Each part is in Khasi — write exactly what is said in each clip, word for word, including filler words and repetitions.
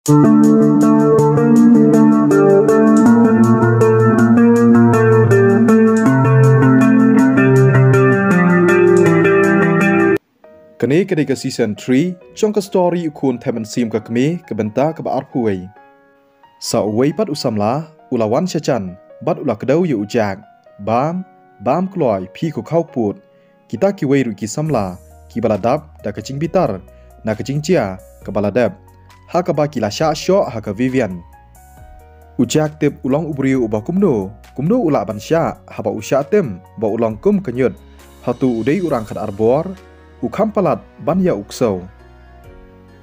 Kane ka dei ka season three jong ka story U Khun Them Mynsiem Ka Kmie ka bynta kaba arphew wei. Sa uwei pat u samla u la wan sha jan bad u la kdew ïa u Jack. Bam, bam kloi phi ko khawpud. Kita kiwei ruh ki samla kiba la dap da ka jingbitar na ka jingjia kaba la dep, ha kaba ki la shah shoh ha ka Vivian. U Jack tip u long u briew uba kumno kumno u lah ban shah, haba u shah tem ba u long kum ka ñiut. Hato u dei u rangkhadar bor, u kham palat ban ïa u ksew.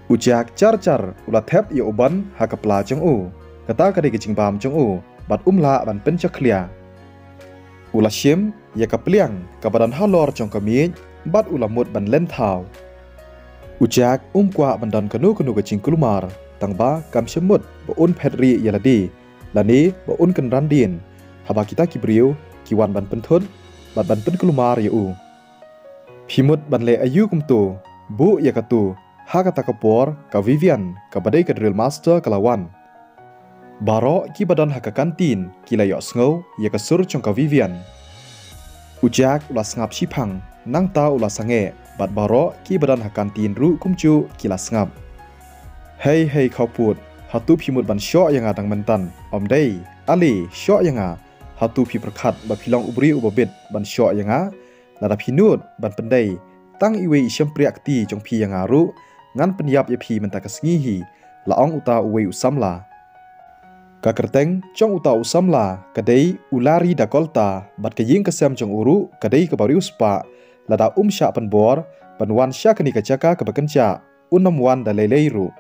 U Jack jar jar u la thep ïa u Bon ha ka pla jong u. Kata ka dei ka jingbam jong u bad um lah ban pynjakhlia. U la shim ïa ka pliang kaba don halor jong ka miej bad u la mut ban len thaw. U Jack um kwah ban don kano kano ka jingkulmar, tang ba kam shym mut ba un phet rieh ïa lade lane ba un kynran dien haba kita ki briew ki wan ban pynthut bad ban pynkulmar ïa u. Phi mut ban leh aïu kumto? Buh ïa katu, ha kata ka por ka Vivian kaba dei ka drill master ka la wan. Baroh kiba don ha ka kantin ki la ïohsngew ïa ka sur jong ka Vivian. U Jack u la sngap shiphang, nangta u la sangeh bad baroh kiba don ha kantin ruh kumjuh ki la sngap. Hei hei khawpud, hato phi mut ban shoh ïa nga dang myntan? Ym dei, ale shoh ïa nga. Hato phi pyrkhat ba phi long u briew uba bit ban shoh ïa nga? Lada phi nud ban pyndei tang iwei i shympriah kti jong phi ïa nga ruh, ngan pynïap ïa phi mynta ka sngi hi, la ong uta uwei u samla. Ka kyrteng jong uta u samla ka dei u Larry Dacolta bad ka ïing ka sem jong u ruh ka dei kaba riewspah. Lada um shah pynbor ban wan sha kane ka jaka kaba kynjah, un ym wan da lei lei ruh.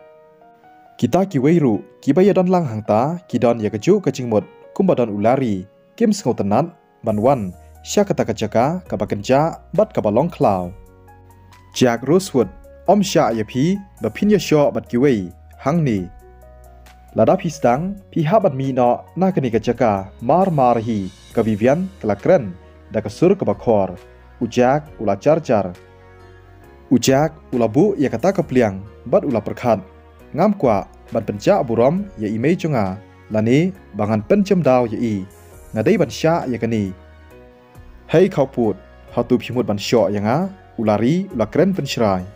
Kita kiwei ruh kiba ïadon lang hangta ki don ïa kajuh ka jingmut kumba don u Larry, kim sngewtynnat ban wan sha kata ka jaka kaba kynjah bad kaba long khlaw. Jack Rosewood, ym shah ïa phi ba phin ïashoh bad kiwei hangne. Lada phi sdang phi hap ban mih noh na kane ka jaka mar mar hi, ka Vivian ka la kren da ka sur kaba khor. U Jack u la jar jar. U Jack u la buh ïa kata ka pliang bad u la pyrkhat, ngam kwah ban pynjah burom ïa i mei jong nga lane ba ngan pynjem daw ïa i. Nga dei ban shah ïa kane. Hei khawpud, hato phi mut ban shoh ïa nga? U Larry u la kren pynshrai.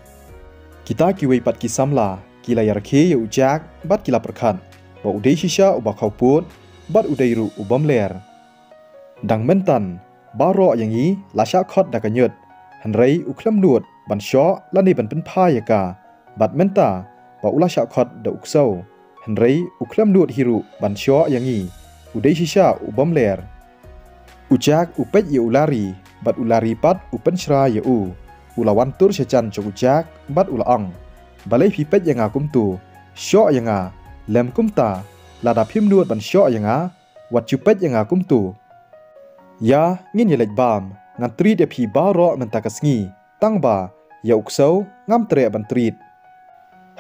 Kita kiwei pat ki samla ki la ïarakhe ïa u Jack bad ki la pyrkhat ba u dei shisha uba khawpud bad u dei ruh u bym ler. Dang myntan baroh ïa ngi la shah khot da ka ñiut, hynrei u khlem nud ban shoh lane ban pynphai ïa ka. Bad mynta ba u la shah khot da u ksew, hynrei u khlem nud hi ruh ban shoh ïa ngi. U dei shisha u bym ler. U Jack u peit ïa u Larry bad u Larry pat u pynshrai ïa u. U la wan tur sha jan jong u Jack bad u la ong, balei phi peit ïa nga kumtu? Shoh ïa nga. Lem kumta, lada phim nud ban shoh ïa nga, wat ju peit ïa nga kumtu. Ïa, ngin ïa leit bam, ngan treat ïa phi baroh mynta ka sngi. Tang ba ïa u ksew ngam treh ban treat.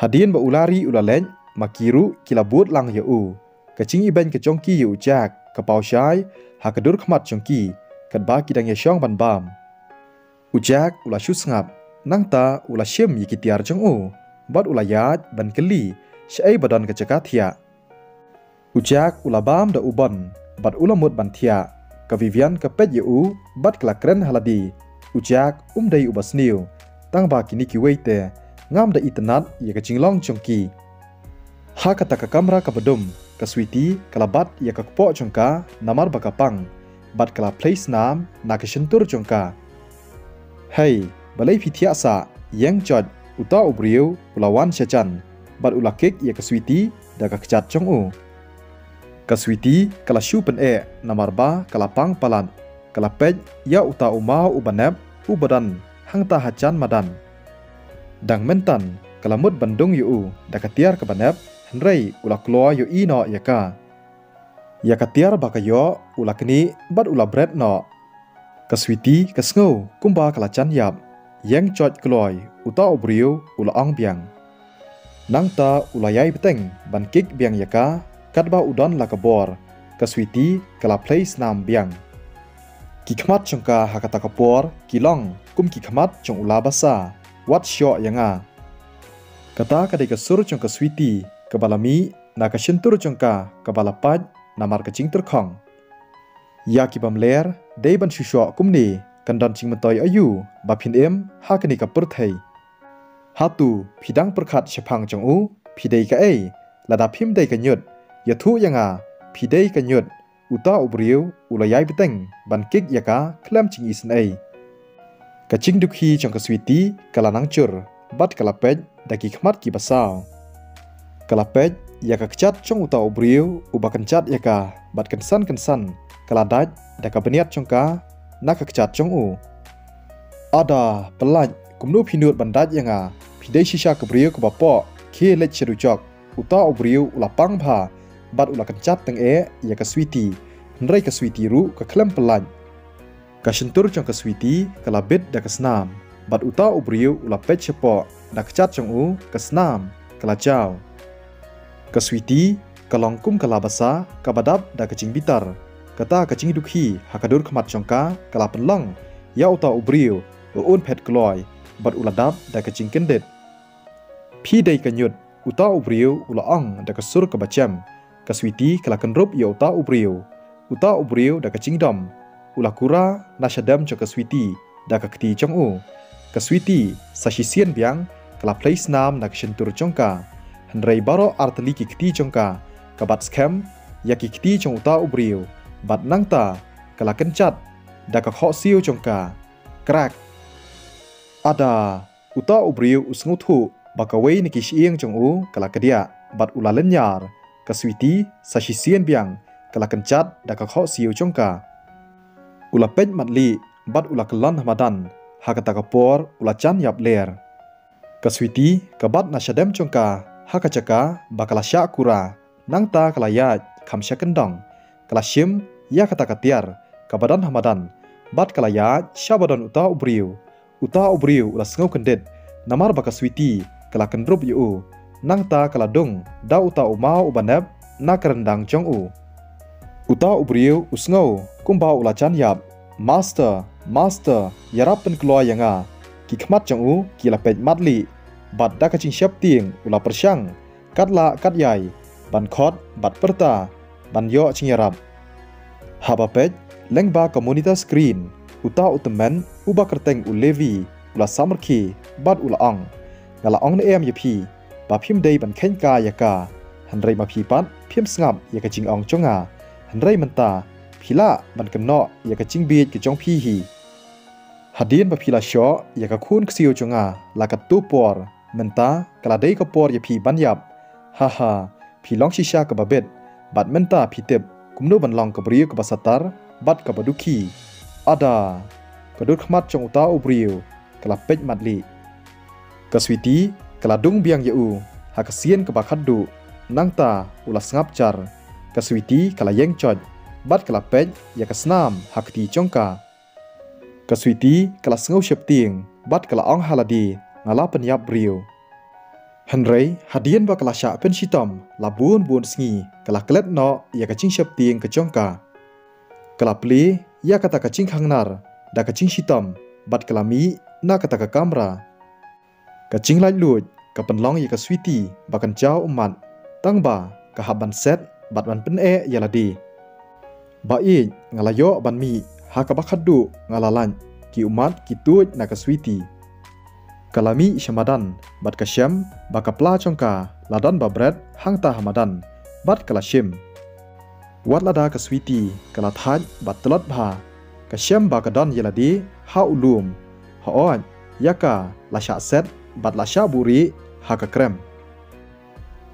Hadien ba u Larry u la leit, ma ki ruh ki la bud lang ïa u. Ka jingibeiñ ka jong ki ïa u Jack ka paw shai ha ka dur khmat jong ki, katba ki dang ïashong ban bam. U Jack u la shu sngap, nangta u la shim ïa ki tiar jong u bad u la ïaid ban kylli shaei ba don ka jaka thiah. U Jack u la bam da u Bon bad u la mut ban thiah. Ka Vivian ka peit ïa u bad ka la kren ha lade. U Jack um dei uba sniew, tang ba kine kiwei te ngam da itynnad ïa ka jinglong jong ki. Ha kata ka kamra kaba dum, ka Sweety ka la bat ïa ka kpoh jong ka namar ba ka pang bad ka la plie snam na ka shyntur jong ka. Hei, balei phi thiah sah? Ïeng joit, uta u briew u la wan sha jan bad u la kik ïa ka Sweety da ka kjat jong u. Ka Sweety ka la shu pyneh namar ba ka la pang palat. Ka la peit ïa uta u maw uba nep uba don hangta ha jan madan. Dang myntan ka la mut ban dung ïa u da ka tiar kaba nep, hynrei u la kloi ïohi noh ïa ka. Ïa ka tiar ba ka ïoh u la knieh bad u la bret noh. Ka Sweety ka sngew kumba ka la jan ïap. Ïeng joit kloi, uta u briew u la ong biang. Nangta u la ïai bteng ban kik biang ïa ka, katba u don la ka bor, ka Sweety ka la plie snam biang. Ki khmat jong ka ha kata ka por ki long kum ki khmat jong u la basa, wat shoh ïa nga. Kata ka dei ka sur jong ka Sweety kaba la mih na ka shyntur jong ka kaba la pait namar ka jingtyrkhong. Ïa ki bym ler, dei ban shu shoh kumne, kan don jingmyntoi aïu ba phin im ha kane ka pyrthei? Hato phi dang pyrkhat shaphang jong u, phi dei kaei? Lada phim dei ka ñiut, ïathuh ïa nga, phi dei ka ñiut. Uta u briew u la ïai bteng ban kik ïa ka khlem jingisynei. Ka jingdukhi jong ka Sweety ka la nang jur bad ka la peit da ki khmat kiba saw. Ka la peit ïa ka kjat jong uta u briew uba kynjat ïa ka bad kynsan kynsan ka la dait da ka bniat jong ka na ka kjat jong u. Ada, pyllait, kumno phi nud ban dait ïa nga? Phi dei shisha ka briew kaba poh, khie leit sha dujok. Uta u briew u la pang bha bad u la kynjat tyngeh ïa ka Sweety, hynrei ka Sweety ruh ka khlem pyllait. Ka shyntur jong ka Sweety ka la bit da ka snam bad uta u briew u la peit shapoh, na ka kjat jong u ka snam ka la jaw. Ka Sweety ka long kum ka la basa kaba dap da ka jingbitar. Kata ka jingdukhi ha ka dur khmat jong ka ka la pynlong ïa uta u briew ba un phet kloi bad u la dap da ka jingkyndit. Phi dei ka ñiut, uta u briew u la ong da ka sur kaba jem. Ka Sweety ka la kynrup ïa uta u briew. Uta u briew da ka jingdom u la kura na shadem jong ka Sweety da ka kti jong u. Ka Sweety sa shisien biang ka la phlei snam na ka shyntur jong ka. Hynrei baroh artylli ki kti jong ka ka bat skhem ïa ki kti jong uta u briew bad nangta ka la kynjat da ka khohsiew jong ka. Krak! Ada, uta u briew u sngewthuh ba kawei na ki shyieng jong u ka la kdiah bad u la lynñiar. Ka Sweety sa shisien biang ka la kynjat da ka khohsiew jong ka. U la peit matlieh bad u la kyllon ha madan. Ha kata ka por u la jan ïap ler. Ka Sweety ka bat na shadem jong ka ha ka jaka ba ka la shah kura. Nangta ka la ïaid kham sha kyndong. Ka la shim ïa kata ka tiar kaba don ha madan bad ka la ïaid sha ba don uta u briew. Uta u briew u la sngew kyndit namar ba ka Sweety ka la kynrup ïa u. Nangta ka la dung da uta u maw uba nep na ka ryndang jong u. Uta u briew u sngew kumba u la jan ïap. Master, master, ïarap pynkloi ïa nga. Ki khmat jong u ki la peit matlieh bad da ka jingsheptieng u la pyrshang katba kat ïai ban khot bad pyrta ban ïoh jingïarap. Haba peit lyngba ka monitor screen, uta u tymmen uba kyrteng u Levi u la samrkhie bad u la ong, nga la ong ne em ïa phi ba phim dei ban kheiñ kai ïa ka, hynrei ma phi pat phim sngap ïa ka jingong jong nga. Hynrei mynta phi lah ban kynnoh ïa ka jingbieit ka jong phi hi. Hadien ba phi la shoh ïa ka khun ksiew jong nga la katto por, mynta ka la dei ka por ïa phi ban ïap. Ha ha, phi long shisha kaba bit bad mynta phi tip kumno ban long ka briew kaba satar bad kaba dukhi. Ada, ka dur khmat jong uta u briew ka la peit matlieh. Ka Sweety ka la dung biang ïa u ha ka sien kaba khatduh. Nangta u la sngap jar. Ka Sweety ka la ïeng joit bad ka la peit ïa ka snam ha kti jong ka. Ka Sweety ka la sngew sheptieng bad ka la ong ha lade, nga la pynïap briew. Hynrei hadien ba ka la shah pynshitom la bun bun sngi, ka la klet noh ïa ka jingsheptieng ka jong ka. Ka la plie ïa kata ka jingkhang nar da ka jingshitom bad ka la mih na kata ka kamra. Ka jinglaitluid ka pynlong ïa ka Sweety ba kan jaw ummat, tangba ka hap ban set bad ban pyneh ïa lade. Ba ïeit, nga la ïoh ban mih ha kaba khatduh nga la lait, ki ummat ki tuid na ka Sweety. Ka la mih sha madan bad ka shem ba ka pla jong ka la don ba bret hangta ha madan bad ka la shim. Wat lada ka Sweety ka la thait bad tlot bha, ka shem ba ka don ïa lade ha u lum. Hooid, ïa ka la shah set bad la shah buhrieh ha ka krem.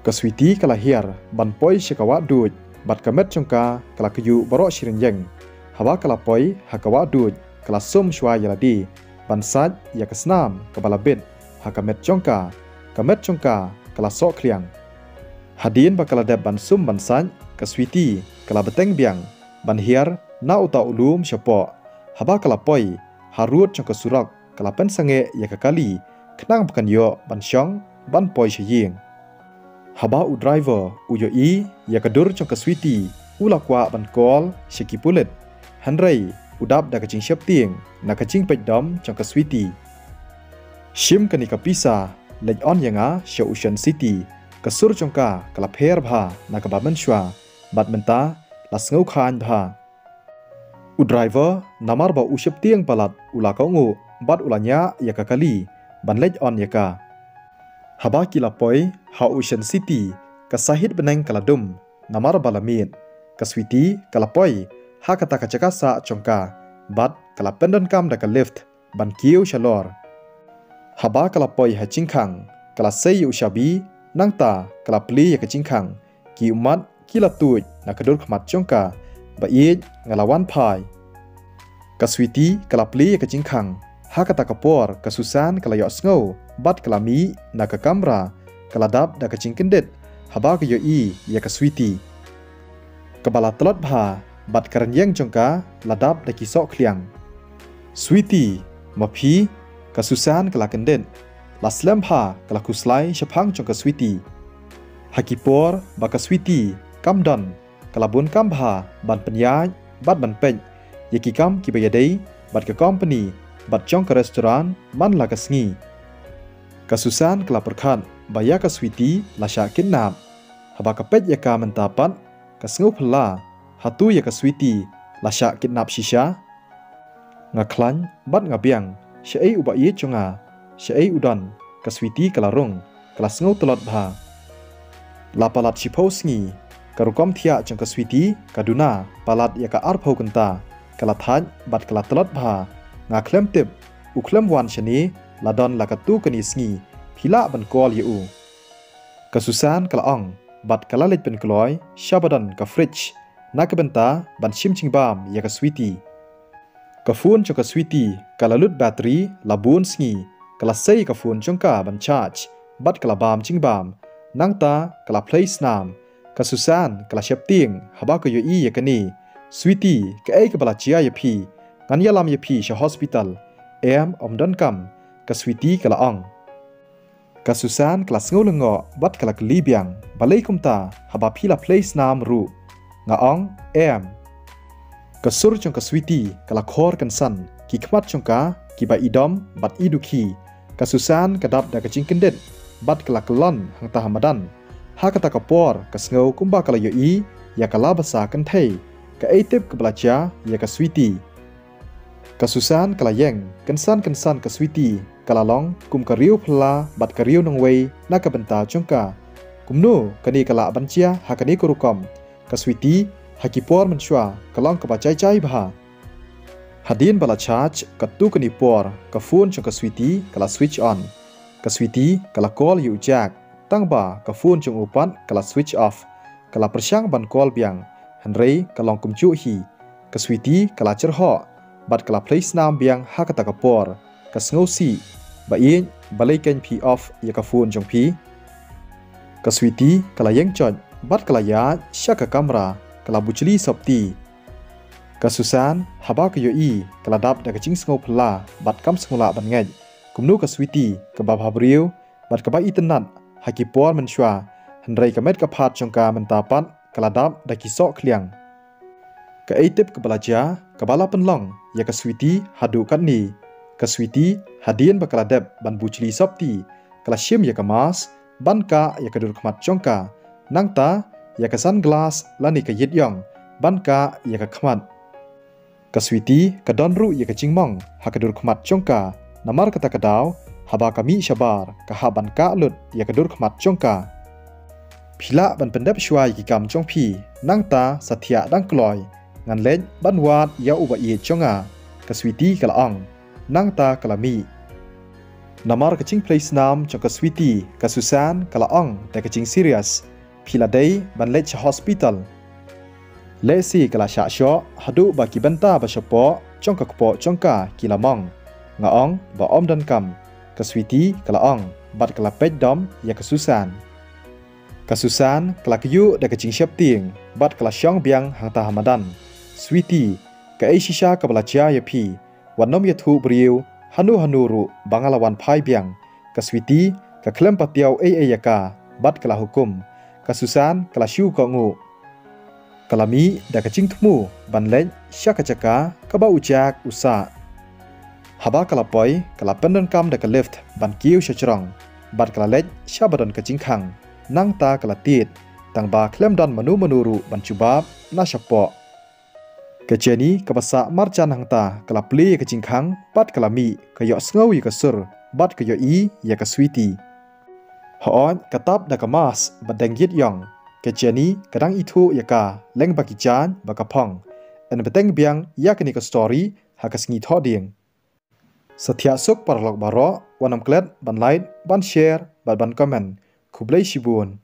Ka Sweety ka la hiar ban poi sha ka wah duid bad ka met jong ka ka la kyiuh baroh shi rynïeng. Haba ka la poi ha ka wah duid ka la sum shuwa ïa lade ban sait ïa ka snam kaba la bit ha ka met jong ka. Ka met jong ka ka la soh khliang. Hadien ba ka la dep ban sum ban sait, ka Sweety ka la bteng biang ban hiar na uta u lum shapoh. Haba ka la poi harud jong ka surok, ka la pynsangeh ïa ka kali khnang ba kan ïoh ban shong ban poi sha ïing. Haba u driver u ïohi ïa ka dur jong ka Sweety, u la kwah ban call sha ki pulit. Hynrei u dap da ka jingsheptieng na ka jingpeitdom jong ka Sweety. Shim kane ka pisa, leit on ïa nga sha Ocean City. Ka sur jong ka ka la pher bha na kaba mynshuwa, bad mynta la sngew khlaiñ bha. U driver, namar ba u sheptieng palat, u la kohnguh bad u la ñiah ïa ka kali ban leit on ïa ka. Haba ki la poi ha Ocean City, ka sahit bneng ka la dum namar ba la miet. Ka Sweety ka la poi ha kata ka jaka sah jong ka bad ka la pyndonkam da ka lift ban kiew shalor. Haba ka la poi ha jingkhang, ka la sei ïa u shabi, nangta ka la plie ïa ka jingkhang. Ki ummat ki la tuid na ka dur khmat jong ka, ba ïeit nga la wan phai. Ka Sweety ka la plie ïa ka jingkhang. Ha kata ka por ka Susan ka la ïohsngew bad ka la mih na ka kamra, ka la dap da ka jingkyndit haba ka ïohi ïa ka Sweety. Kaba la tlot bha bad ka rynïeng jong ka la dap da ki soh khliang. Sweety, ma phi? Ka Susan ka la kyndit. La slem bha ka la khuslai shaphang jong ka Sweety. Ha ki por ba ka Sweety kam don, ka la bun kam bha ban pynïaid bad ban peit ïa ki kam kiba ïadei bad ka company bad jong ka restaurant man la ka sngi. Ka Susan ka la pyrkhat ba ïa ka Sweety la shah kidnap. Haba ka peit ïa ka mynta pat, ka sngew phylla, hato ïa ka Sweety la shah kidnap shisha? Nga khlaiñ bad nga biang, shaei u ba ïeit jong nga, shaei u don? Ka Sweety ka la rung, ka la sngew tlot bha. La palat shiphew sngi, ka rukom thiah jong ka Sweety ka duna palat ïa ka arphew kynta. Ka la thait bad ka la tlot bha. Nga khlem tip u khlem wan shane la don la katto katne sngi. Phi lah ban call ïa u. Ka Susan ka la ong bad ka la leit pynkloi sha ba don ka fridge na ka bynta ban shim jingbam ïa ka Sweety. Ka phone jong ka Sweety ka la lut battery la bun sngi. Ka la sei ka phone jong ka ban charge bad ka la bam jingbam. Nangta ka la plie snam. Ka Susan ka la sheptieng haba ka ïohi ïa kane. Sweety, kaei kaba la jia ïa phi? Ngan ïalam ïa phi sha hospital. Em, ym donkam, ka Sweety ka la ong. Ka Susan ka la sngew lyngngoh bad ka la kylli biang, balei kumta, haba phi la plie snam ruh? Nga ong, em. Ka sur jong ka Sweety ka la khor kynsan, ki khmat jong ka kiba idom bad idukhi. Ka Susan ka dap da ka jingkyndit bad ka la kyllon hangta ha madan. Ha kata ka por ka sngew kumba ka la ïohi ïa ka la basa kynthei. Kaei tip kaba la jia ïa ka Sweety? Ka Susan ka la ïeng, kynsan kynsan ka Sweety ka la long kum ka riew phylla bad ka riew nongwei na ka bynta jong ka. Kumno kane ka lah ban jia ha kane ka rukom? Ka Sweety ha ki por mynshuwa ka long kaba jai jai bha. Hadien ba la charge katto katne por, ka phone jong ka Sweety ka la switch on. Ka Sweety ka la call ïa u Jack, tang ba ka phone jong u pat ka la switch off. Ka la pyrshang ban call biang, hynrei ka long kumjuh hi. Ka Sweety ka la jyrhoh bad ka la plie snam biang ha kata ka por. Ka sngewsih, ba ïeit, balei kein phi off ïa ka phone jong phi? Ka Sweety ka la ïeng joit bad ka la ïaid sha ka kamra, ka la bujli sopti. Ka Susan haba ka ïohi ka la dap da ka jingsngew phylla bad kam sngewlah ban ngeit. Kumno ka Sweety kaba bhabriew bad kaba itynnad ha ki por mynshuwa, hynrei ka met ka phad jong ka mynta pat ka la dap da ki soh khliang. Kaei tip kaba la jia kaba la pynlong ïa ka Sweety haduh katne? Ka Sweety hadien ba ka la dep ban bujli sopti, ka la shim ïa ka mask ban kah ïa ka dur khmat jong ka, nangta ïa ka sunglass lane ka ïit ïong ban kah ïa ka khmat. Ka Sweety ka don ruh ïa ka jingmong ha ka dur khmat jong ka, namar kata ka daw haba ka mih shabar ka hap ban kah lut ïa ka dur khmat jong ka. Phi lah ban pyndep shuwa ïa ki kam jong phi, nangta sa thiah dang kloi, ngan leit ban wad ïa u ba ïeit jong nga, ka Sweety ka la ong. Nangta ka la mih. Namar ka jingplie snam jong ka Sweety, ka Susan ka la ong da ka jingserious, phi la dei ban leit sha hospital. Lehse ka la shah shoh haduh ba ki bynta ba shapoh jong ka kpoh jong ka ki la mong. Nga ong ba ym donkam, ka Sweety ka la ong bad ka la peit dom ïa ka Susan. Ka Susan ka la kyiuh da ka jingsheptieng bad ka la shong biang hangta ha madan. Sweety, kaei shisha kaba la jia ïa phi? Wat nym ïathuh briew hano hano ruh ba nga la wan phai biang. Ka Sweety ka khlem patiaw ei ei ïa ka bad ka la hukum. Ka Susan ka la shu kohnguh. Ka la mih da ka jingthmu ban leit sha ka jaka kaba u Jack u sah. Haba ka la poi ka la pyndonkam da ka lift ban kiew sha jrong bad ka la leit sha ba don ka jingkhang. nangta ka la tied, tang ba khlem don mano mano ruh ban jubab na shapoh. Ka Jenny kaba sah marjan hangta ka la plie ïa ka jingkhang bad ka la mih ka ïohsngew ïa ka sur bad ka ïohi ïa ka Sweety. Hooid ka tap da ka mask bad dang ïit ïong, ka Jenny ka dang ithuh ïa ka lyngba ki jaiñ ba ka phong. Yn bteng biang ïa kane ka story ha ka sngi Thohdieng. Sa thiah suk paralok baroh, wat nym klet ban like, ban share bad ban comment. Khublei shibun.